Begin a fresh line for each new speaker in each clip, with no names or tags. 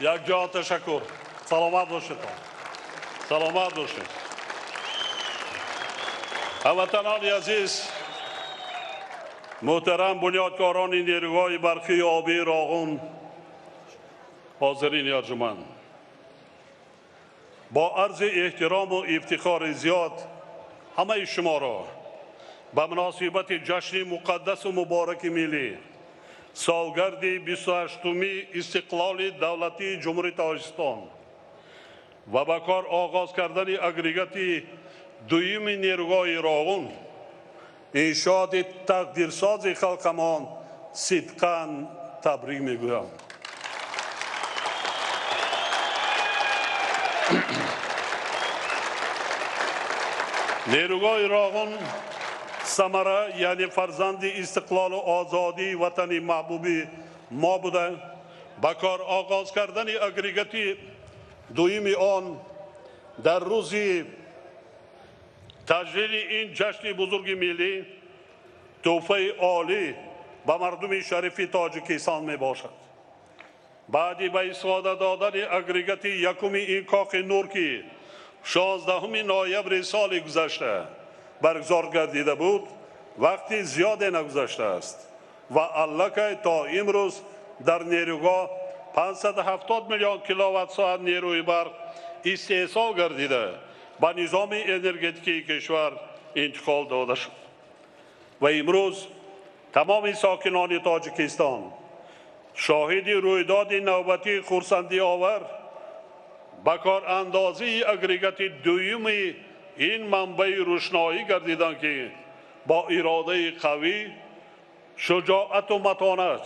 Як ҷо ташаккур. Саломат бошед. Саломат бошед. Ҳамватанони азиз, муҳтарам бунёдкорони нерӯгоҳи барқии обии Роғун, ҳозирини арҷуманд, бо арзи эҳтирому ифтихори зиёд ҳамаи шуморо ба муносибати ҷашни муқаддасу мубораки миллӣ, солгарди 28-уми истиқлоли давлатии Ҷумҳурии Тоҷикистон ва ба кор оғоз кардани агрегати дуюми нерӯгоҳи Роғун, иншооти тақдирсози халқамон сидқан табрик мегӯям. Нерӯгоҳи Роғун самара, яъне фарзанди истиқлолу озодии ватани маҳбуби мо буда, ба кор оғоз кардани агрегати дуюми он дар рӯзи таҷлили ин ҷашни бузурги миллӣ тӯҳфаи олӣ ба мардуми шарифи Тоҷикистон мебошад. Баъди ба истифода додани агрегати якуми ин коқи нур, ки 16 ноябри соли гузашта баргузор гардида буд, вақти зиёде нагузаштааст ва аллакай то имрӯз дар нерӯгоҳ 570 миллион киловатт-соат нерӯи барқ истеҳсол гардида ба низоми энергетикии кишвар интиқол дода шуд. Ва имрӯз тамоми сокинони Тоҷикистон шоҳиди рӯйдоди навбатии хурсандиовар ба корандозии агрегати дуюми ин манбаи рӯшноӣ гардиданд, ки бо иродаи қавӣ, шуҷоату матонат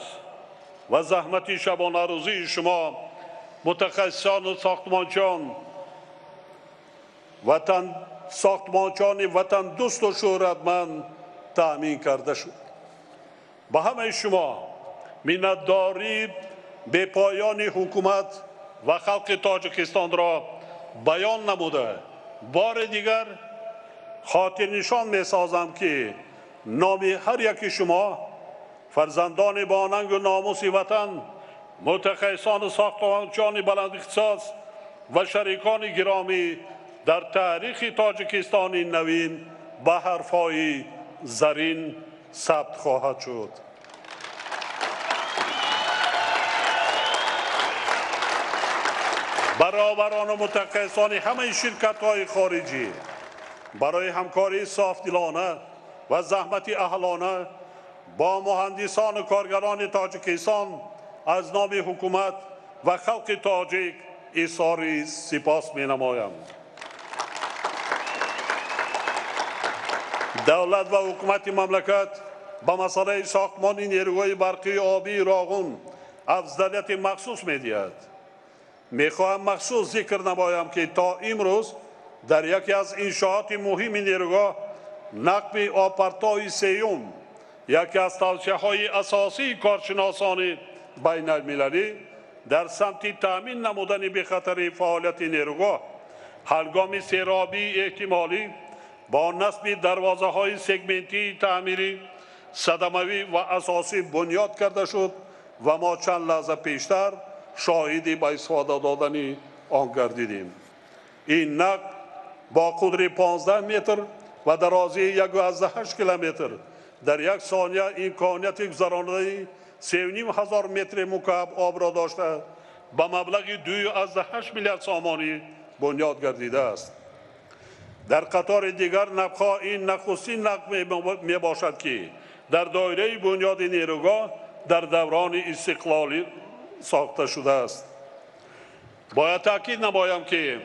ва заҳмати шабонарӯзии шумо мутахассисону сохтмончиён, сохтмончиёни ватандӯсту шӯҳратманд таъмин карда шуд. Ба ҳамаи шумо миннатдории бепоёни ҳукумат ва халқи Тоҷикистонро баён намуда, бори дигар хотирнишон месозам, ки номи ҳар яки шумо фарзандони бонангу номуси ватан, мутахассисону сохтмончиёни баландихтисос ва шарикони гиромӣ дар таърихи Тоҷикистони навин ба ҳарфҳои зарин сабт хоҳад шуд. Баробарону мутахассисони ҳамаи ширкатҳои хориҷӣ барои ҳамкории софдилона ва заҳмати аҳлона бо муҳандисону коргарони Тоҷикистон аз номи ҳукумат ва халқи тоҷик изҳори сипос менамоям. Давлат ва ҳукумати мамлакат ба масъалаи сохтмони нерӯгоҳи барқии обии Роғун афзалияти махсус медиҳад. Мехоҳам махсус зикр намоям, ки то имрӯз дар яке аз иншооти муҳими нерӯгоҳ нақби обпартои сеюм, яке аз тавсияҳои асосии коршиносони байналмилалӣ дар самти таъмин намудани бехатарии фаъолияти нерӯгоҳ ҳангоми серобии эҳтимолӣ бо насби дарвозаҳои сегментии таъмирӣ, садамавӣ ва асосӣ бунёд карда шуд ва мо чанд лаҳза пештар шоҳиди ба истифода додани он гардидем. Ин нақб бо қудри 15 метр ва дарозии 1,8 километр дар як сония имконияти гузаронидани 3,5 ҳазор метри мукааб обро дошта ба маблағи 2,8 миллиард сомонӣ бунёд гардидааст. Дар қатори дигар нақбҳо ин нахустин нақб мебошад, ки дар доираи бунёди нерӯгоҳ дар даврони истиқлолӣ сохта шудааст. Бояд таъкид намоям, ки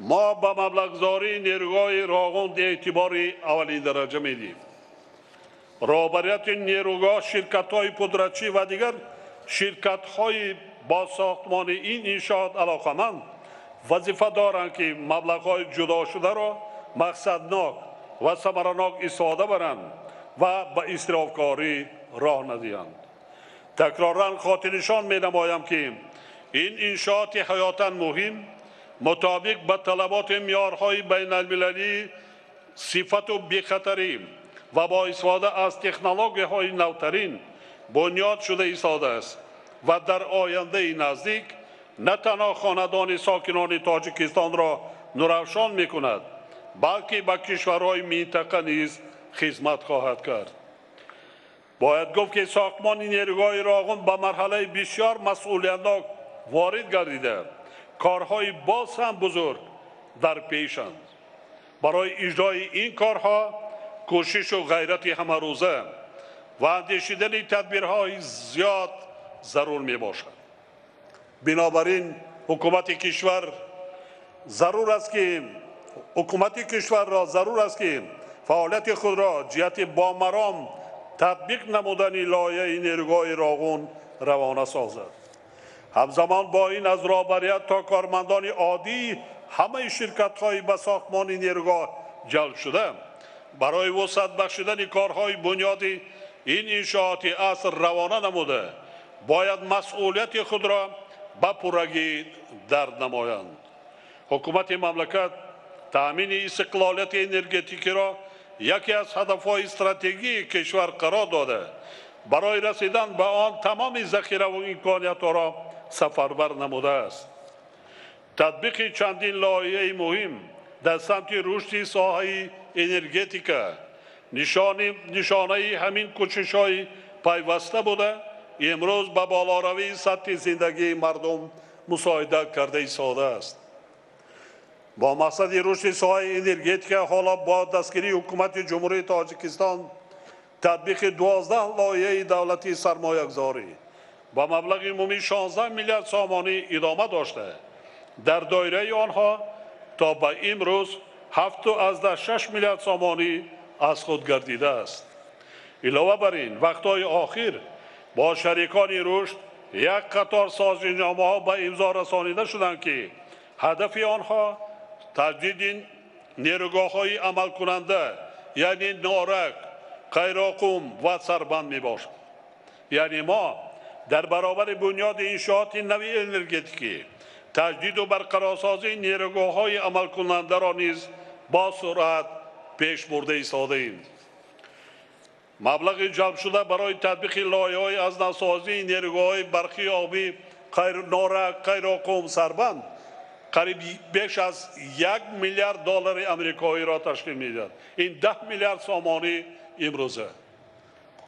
мо ба маблағгузории нерӯгоҳи Роғун эътибори аввалиндараҷа медиҳем. Роҳбарияти нерӯгоҳ, ширкатҳои пудратчӣ ва дигар ширкатҳои бо сохтмони ин иншоот алоқаманд вазифа доранд, ки маблағҳои ҷудошударо мақсаднок ва самаранок истифода баранд ва ба исрофкорӣ роҳ надиҳанд. Такроран хотирнишон менамоям, ки ин иншооти ҳаётан муҳим мутобиқ ба талаботи меъёрҳои байналмилалии сифату бехатарӣ ва бо истифода аз технологияҳои навтарин бунёд шуда истодааст ва дар ояндаи наздик на танҳо хонадони сокинони Тоҷикистонро нурафшон мекунад, балки ба кишварҳои минтақа низ хизмат хоҳад кард. Бояд гуфт, ки сохтмони нерӯгоҳи Роғун ба марҳалаи бисёр масъулиятнок ворид гардида, корҳои боз ҳам бузург дар пешанд. Барои иҷрои ин корҳо кӯшишу ғайрати ҳамарӯза ва андешидани тадбирҳои зиёд зарур мебошад. Бинобар ин ҳукумати кишварро зарур аст, ки фаъолияти худро ҷиҳати бомаром татбиқ намудани лоиҳаи нерӯгоҳи Роғун равона созад. Ҳамзамон бо ин аз роҳбарият то кормандони оддии ҳамаи ширкатҳои ба сохтмони нерӯгоҳ ҷалб шуда барои вусъат бахшидани корҳои бунёди ин иншооти аср равона намуда, бояд масъулияти худро ба пуррагӣ дард намоянд. Ҳукумати мамлакат таъмини истиқлолияти энергетикиро яке аз ҳадафҳои стратегии кишвар қарор дода, барои расидан ба он тамоми захираву имкониятҳоро сафарбар намудааст. Татбиқи чандин лоиҳаи муҳим дар самти рушди соҳаи энергетика нишонаи ҳамин кӯшишҳои пайваста буда, имрӯз ба болоравии сатҳи зиндагии мардум мусоидат карда истодааст. Бо мақсади рушди соҳаи энергетика ҳоло бо дастгирии ҳукумати Ҷумҳурии Тоҷикистон татбиқи 12 лоиҳаи давлатии сармоягузорӣ ба маблағи умумии 16 миллиард сомонӣ идома дошта, дар доираи онҳо то ба имрӯз 7,6 миллиард сомонӣ аз худ гардидааст. Илова бар ин, вақтҳои охир бо шарикони рушд як қатор созишномаҳо ба имзо расонида шуданд, ки ҳадафи онҳо таҷдиди нерӯгоҳҳои амалкунанда, яъне Норак, Қайроқум ва Сарбанд мебошад. Яъне мо дар баробари бунёди иншооти нави энергетикӣ таҷдиду барқарорсозии нерӯгоҳҳои амалкунандаро низ бо суръат пеш бурда истодаем. Маблағи ҷалбшуда барои татбиқи лоиҳаҳои аз навсозии нерӯгоҳҳои барқии обӣ Норак, Қайроқум, Сарбанд қариб беш аз 1 миллиард доллари амрикоиро ташкил медиҳад. Ин 10 миллиард сомонӣ имрӯза.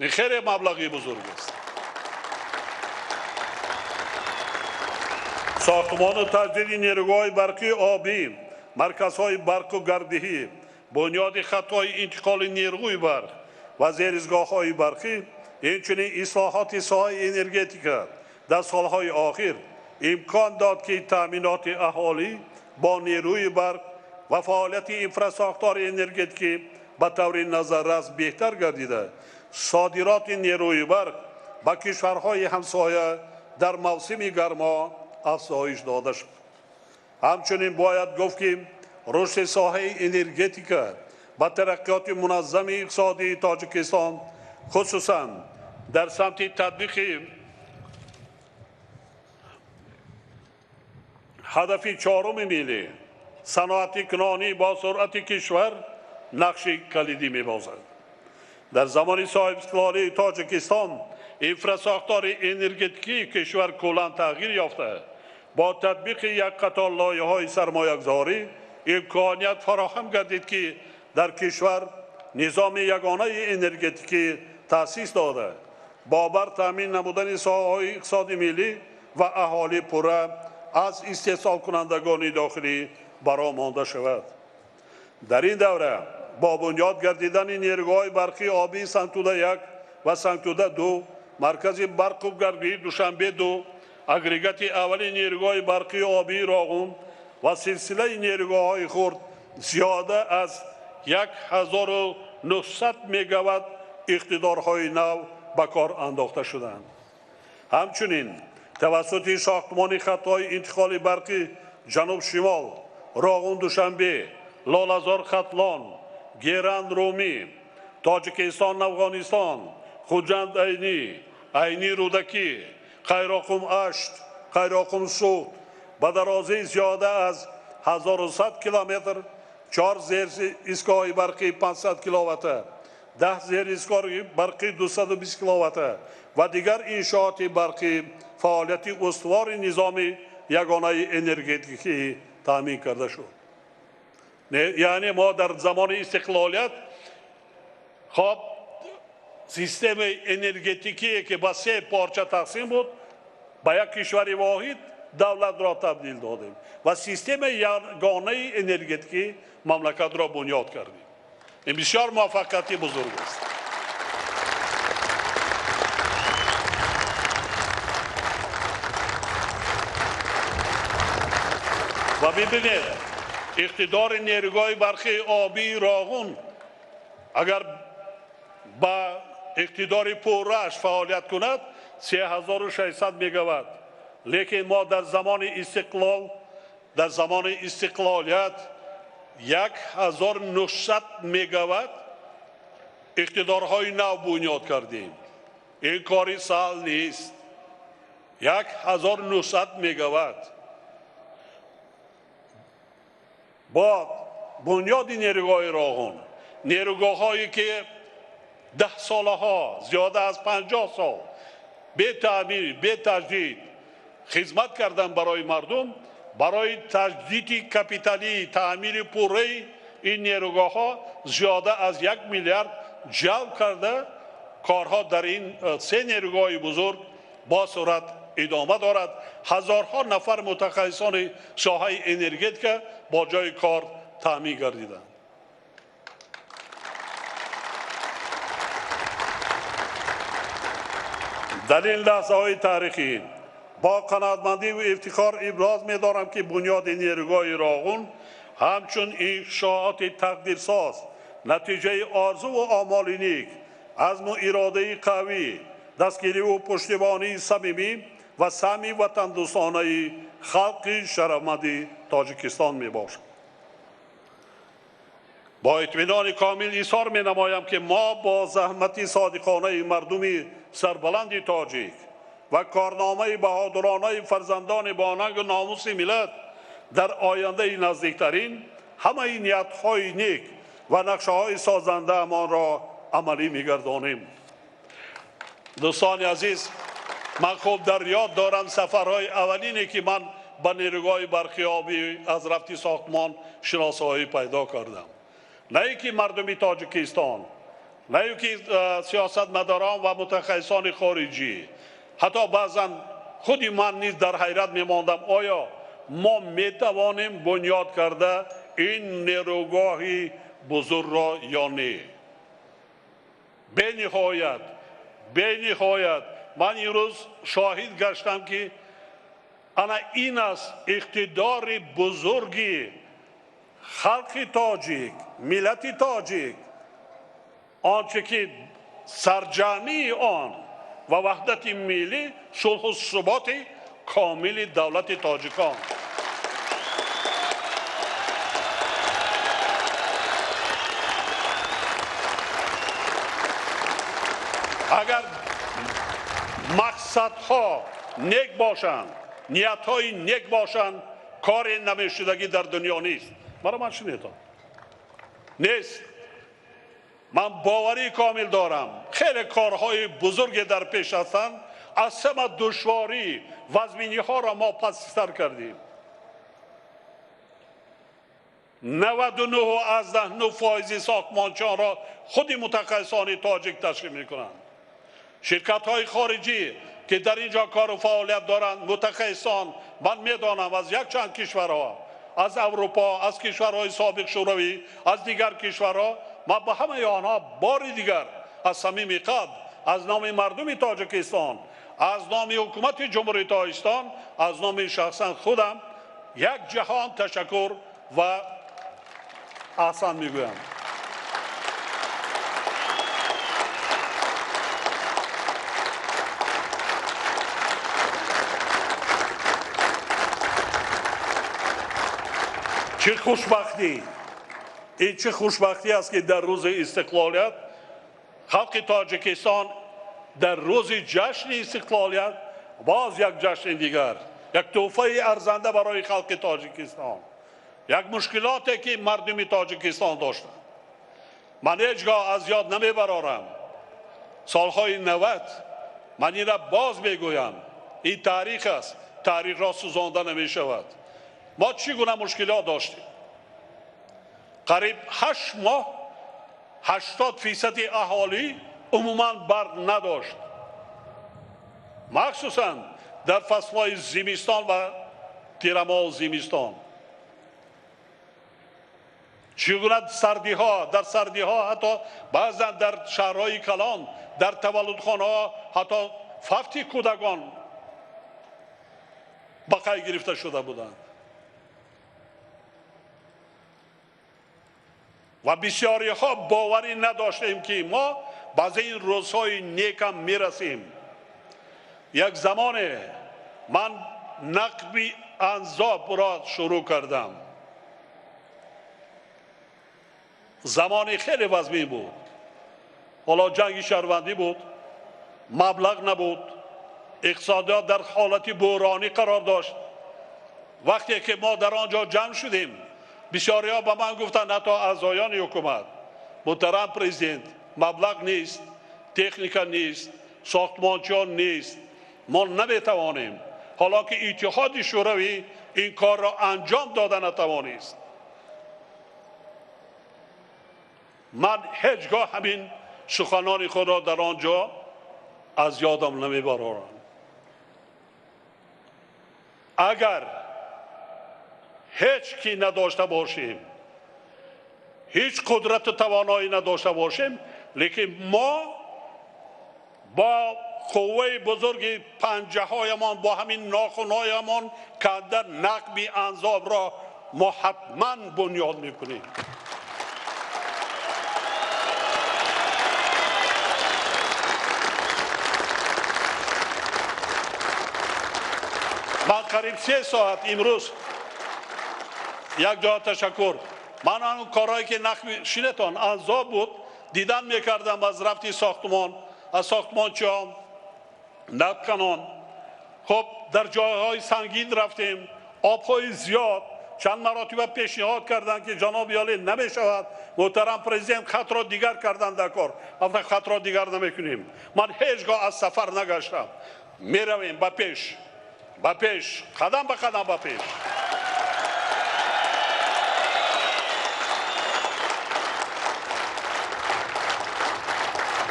Ин хеле маблағи бузург аст. Сохтмону таҷдиди нерӯгоҳҳои барқии обӣ, марказҳои барқу гардиҳӣ, бунёди хатҳои интиқоли нерӯи барқ ва зеризгоҳҳои барқӣ, инчунин ислоҳоти соҳаи энергетика дар солҳои охир имкон дод, ки таъминоти аҳолӣ бо нерӯи барқ ва фаъолияти инфрасохтори энергетикӣ ба таври назаррас беҳтар гардида, содироти нерӯи барқ ба кишварҳои ҳамсоя дар мавсими гармо афзоиш дода шуд. Ҳамчунин бояд гуфт, ки рушди соҳаи энергетика ба тараққиёти муназзами иқтисодии Тоҷикистон, хусусан дар самти татбиқи ҳадафи чоруми миллӣ саноатикунонӣ бо суръати кишвар нақши калидӣ мебозад. Дар замони соҳибистиқлолии Тоҷикистон инфрасохтори энергетикии кишвар куллан тағйир ёфта, бо татбиқи як қатор лоиҳаҳои сармоягузорӣ имконият фароҳам гардид, ки дар кишвар низоми ягонаи энергетикӣ таъсис дода, бо бар таъмин намудани соҳаҳои иқтисоди миллӣ ва аҳолӣ пурра аз истеҳсолкунандагони дохилӣ баро монда шавад. Дар ин давра бо бунёд гардидани нерӯгоҳҳои барқии обии Сангтуда 1 ва Сангтуда 2, маркази барқу гардии Душанбе 2, агрегати аввали нерӯгоҳи барқии обии Роғун ва силсилаи нерӯгоҳҳои хурд зиёда аз 1900 мегаватт иқтидорҳои нав ба кор андохта шуданд. Ҳамчунин тавассути сохтмони хатҳои интиқоли барқи ҷануб-шимол, Роғун-Душанбе, Лолазор-Хатлон, Геранд-Румӣ, Тоҷикистон-Афғонистон, Хуҷанд-Айнӣ, Айнӣ-Рӯдакӣ, Қайроқум-Ашт, Қайроқум-Суғд ба дарозии зиёда аз 1100 километр 4 зеристгоҳи барқии 500 киловатта, 10 зеристгоҳи барқии 220 киловатта ва дигар иншооти барқӣ фаъолияти устувори низоми ягонаи энергетикӣ таъмин карда шуд. Яъне мо дар замони истиқлолият хоб системаи энергетикие ки ба се порча тақсим буд, ба як кишвари воҳид давлатро табдил додем ва системаи ягонаи энергетикӣ мамлакатро бунёд кардем. Ин бисёр муваффақияти бузург аст. Ва бибинед, иқтидори нерӯгоҳи барқи обии Роғун агар ба иқтидори пуррааш фаъолият кунад 3600 мегаватт. Лекин мо дар замони истиқлол, дар замони истиқлолият 1900 мегаватт иқтидорҳои нав бунёд кардем. Ин кори саҳл нест. 1900 мегаватт. Бо бунёди нерӯгоҳи Роғун, нерӯгоҳҳое ки 10 солаҳо, зиёда аз 50 сол бетаъмир, бетаҷдид хизмат кардан барои мардум, барои таҷдиди капиталӣ, таъмири пурраи ин нерӯгоҳҳо зиёда аз 1 миллиард ҷалб карда, корҳо дар ин се нерӯгоҳи бузург бо суръат идома дорад. Ҳазорҳо нафар мутахассисони соҳаи энергетика бо ҷои кор таъмин гардиданд. Дар ин лаҳзаҳои таърихӣ бо қаноатмандӣ ва ифтихор иброз медорам, ки бунёди нерӯгоҳи Роғун ҳамчун иншооти тақдирсоз, натиҷаи орзуву омоли нек, азму иродаи қавӣ, дастгириву пуштибонии самимӣ ва саҳми ватандӯстонаи халқи шарафманди Тоҷикистон мебошад. Бо итминони комил изҳор менамоям, ки мо бо заҳмати содиқонаи мардуми сарбаланди тоҷик ва корномаи баҳодуронаи фарзандони бонангу номуси миллат дар ояндаи наздиктарин ҳамаи ниятҳои нек ва нақшаҳои созандаамонро амалӣ мегардонем. Дӯстони азиз, ман хуб дар ёд дорам сафарҳои аввалине ки ман ба нерӯгоҳи барқи обӣ аз рафти сохтмон шиносоӣ пайдо кардам. На ин ки мардуми Тоҷикистон, на ин ки сиёсатмадорон ва мутахассисони хориҷӣ, ҳатто баъзан худи ман низ дар ҳайрат мемондам, оё мо метавонем бунёд карда ин нерӯгоҳи бузургро ё не. Бениҳоят, бениҳоят ман имрӯз шоҳид гаштам, ки ана ин аст иқтидори бузурги халқи тоҷик, миллати тоҷик, онче ки сарҷамъии он ва ваҳдати миллӣ, сулҳу суботи комили давлати тоҷикон. Агар мақсадҳо нек бошанд, ниятҳои нек бошанд, кори намешудагӣ дар дунё нест. Мара ман шунидам, нест. Ман боварии комил дорам, хеле корҳои бузурге дар пеш ҳастанд. Аз ҳама душворӣ вазминиҳоро мо паси сар кардем. 99.9% сохтмончиёнро худи мутахассисони тоҷик ташкил мекунанд. Ширкатҳои хориҷӣ ки дар ин ҷо кору фаъолият доранд, мутахассисон, ман медонам аз якчанд кишварҳо, аз Аврупо, аз кишварҳои собиқ Шӯравӣ, аз дигар кишварҳо, ман ба ҳамаи онҳо бори дигар аз самими қалб, аз номи мардуми Тоҷикистон, аз номи ҳукумати Ҷумҳурии Тоҷикистон, аз номи шахсан худам як ҷаҳон ташаккур ва аҳсан мегӯям. Чӣ хушбахтӣ! Ин чӣ хушбахтӣ аст, ки дар рӯзи истиқлолият халқи Тоҷикистон дар рӯзи ҷашни истиқлолият боз як ҷашни дигар, як тӯҳфаи арзанда барои халқи Тоҷикистон, як мушкилоте ки мардуми Тоҷикистон доштанд. Ман ҳеҷ гоҳ аз ёд намебарорам солҳои 90, ман инро боз мегӯям, ин таърих аст. таърихро сӯзонда намешавад. Мо чӣ гуна мушкилот доштем? Қариб 8 моҳ 80% аҳолӣ умуман барқ надошт, махсусан дар фаслҳои зимистон ва тирамоҳу зимистон. Чӣ гуна сардиҳо, дар сардиҳо ҳатто баъзан дар шаҳрҳои калон, дар таваллудхонаҳо ҳатто фавти кӯдакон ба қайд гирифта шуда буданд. Ва бисёриҳо боварӣ надоштем, ки мо баъзе ин рӯзҳои некам мерасем. Як замоне ман нақби анзобро шурӯъ кардам. Замони хеле вазмин буд. Ҳоло ҷанги шаҳрвандӣ буд, маблағ набуд, иқтисодиёт дар ҳолати буҳронӣ қарор дошт. Вақте ки мо дар он ҷо ҷамъ шудем, бисёриҳо ба ман гуфтанд, ҳатто аъзоёни ҳукумат: муҳтарам президент, маблағ нест, техника нест, сохтмончиён нест, мо наметавонем. Ҳоло ки Иттиҳоди Шӯравӣ ин корро анҷом дода натавонист. Ман ҳеҷ гоҳ ҳамин суханони худро дар он ҷо аз ёдам намебарорам. Агар ҳеҷ ки надошта бошем, ҳеҷ қудрату тавоноӣ надошта бошем, лекин мо бо қувваи бузурги панҷаҳоямон, бо ҳамин нохунҳоямон канда нақби анзобро мо ҳатман бунёд мекунем. Ман қариб 3 соат имрӯз як ҷо ташаккур. Ман он корҳое ки нақби шинетон анзоб буд, дидан мекардам аз рафти сохтмон, аз сохтмончиён, нақбканон. Хуб, дар ҷойҳои сангин рафтем, обҳои зиёд. Чанд маротиба пешниҳод карданд, ки ҷаноби олӣ намешавад, муҳтарам президент, хатро дигар карданд дар кор. Албатта хатро дигар намекунем. Ман ҳеҷ гоҳ аз сафар нагаштам. Меравем ба пеш, ба пеш, қадам ба қадам ба пеш.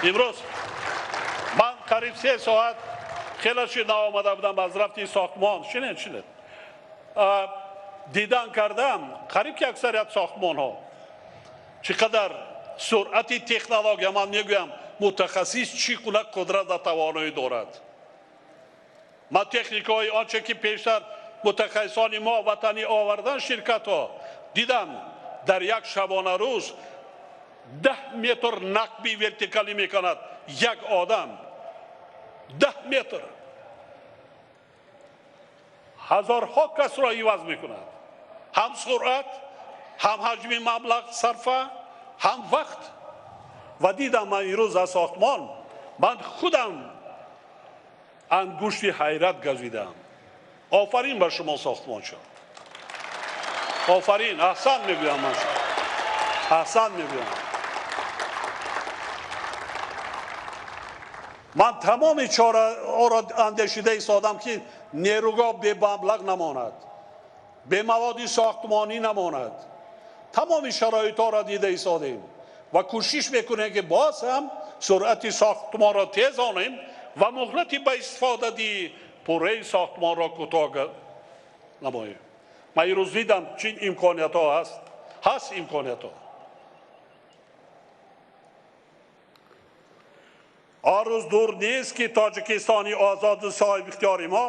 Имрӯз ман қариб 3 соат хеле шид наомада будам аз рафти сохтмон. Шинед, шинед. Дидан кардам, қариб ки аксарият сохтмонҳо чӣ қадар суръати технология, ман мегӯям, мутахассис чӣ гуна қудрат ва тавоноӣ дорад. Ман техникаҳои онче ки пештар мутахассисони мо ватанӣ овардан ширкатҳо, дидам дар як шабонарӯз 10 метр нақби вертикалӣ мекунад як одам. 10 метр. Ҳазорҳо касро иваз мекунад. Ҳам суръат, ҳам ҳаҷми маблағ сарфа, ҳам вақт. Ва дидам ман имрӯз аз сохтмон, ман худам ангушти ҳайрат газидам. Офарин ба шумо сохтмончиён. Офарин, аҳсан мегӯям ман шумо. Аҳсан мегӯям. Ман тамоми чораҳоро андешида истодам, ки нерӯгоҳ бемаблағ намонад, бемаводи сохтмонӣ намонад. Тамоми шароитҳоро дида истодем ва кӯшиш мекунем, ки боз ҳам суръати сохтмонро тезонем ва муҳлати ба истифодаи пурраи сохтмонро кӯтоҳ намоем. Ман имрӯз дидам чӣ имкониятҳо ҳаст. Ҳаст имкониятҳо. Он рӯз дур нест, ки Тоҷикистони озоду соҳибихтиёри мо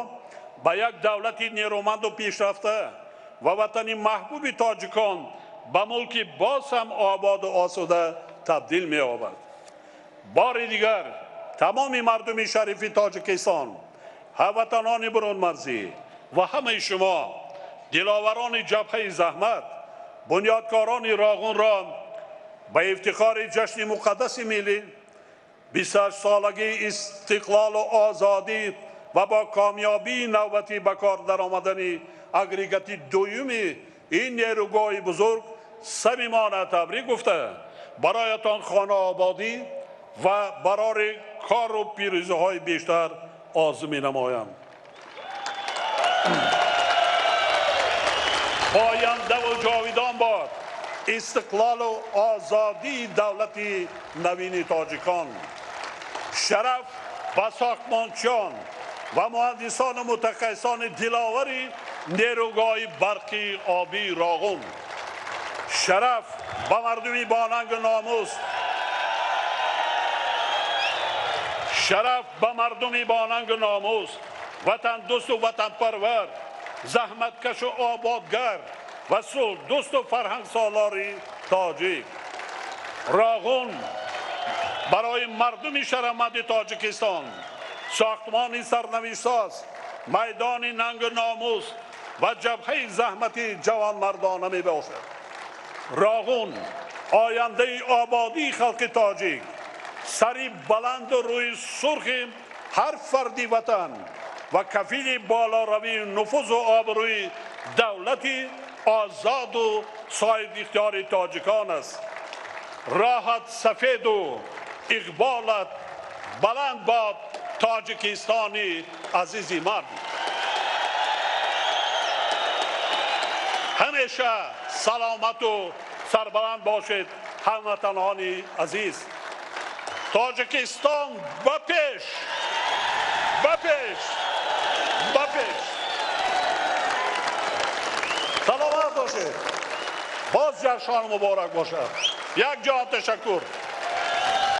ба як давлати нерӯманду пешрафта ва ватани маҳбуби тоҷикон ба мулки боз ҳам ободу осуда табдил меёбад. Бори дигар тамоми мардуми шарифи Тоҷикистон, ҳамватанони бурунмарзӣ ва ҳамаи шумо, диловарони ҷабҳаи заҳмат, бунёдкорони Роғунро ба ифтихори ҷашни муқаддаси миллӣ, 28-солагии истиқлолу озодӣ ва бо комёбии навбатӣ ба кор даромадани агрегати дуюми ин нерӯгоҳи бузург самимона табрик гуфта, бароятон хонаободӣ ва барори кору пирӯзиҳои бештар орзу менамоям. Поянда ва ҷовидон бод истиқлолу озодии давлати навини тоҷикон. Шараф ба сохтмончиён ва муҳандисону мутахассисони диловари нерӯгоҳи барқи обии Роғун. Шараф ба мардуми бонангу номус. Шараф ба мардуми бонангу номус, ватандӯсту ватанпарвар, заҳматкашу ободгар ва сулҳдӯсту фарҳангсолори тоҷик. Роғун барои мардуми шарафманди Тоҷикистон сохтмони сарнавиштсоз, майдони нангу номус ва ҷабҳаи заҳмати ҷавонмардона мебошад. Роғун ояндаи ободии халқи тоҷик, сари баланду рӯи сурхи ҳар фарди ватан ва кафили болоравии нуфузу обрӯи давлати озоду соҳибихтиёри тоҷикон аст. Роҳат сафеду иқболат баланд бод, Тоҷикистони азизи ман. Ҳамеша саломату сарбаланд бошед, ҳамватанони азиз. Тоҷикистон ба пеш, ба пеш, ба пеш. Саломат бошед. Боз ҷашнҳо муборак бошад. Як ҷо ташаккур.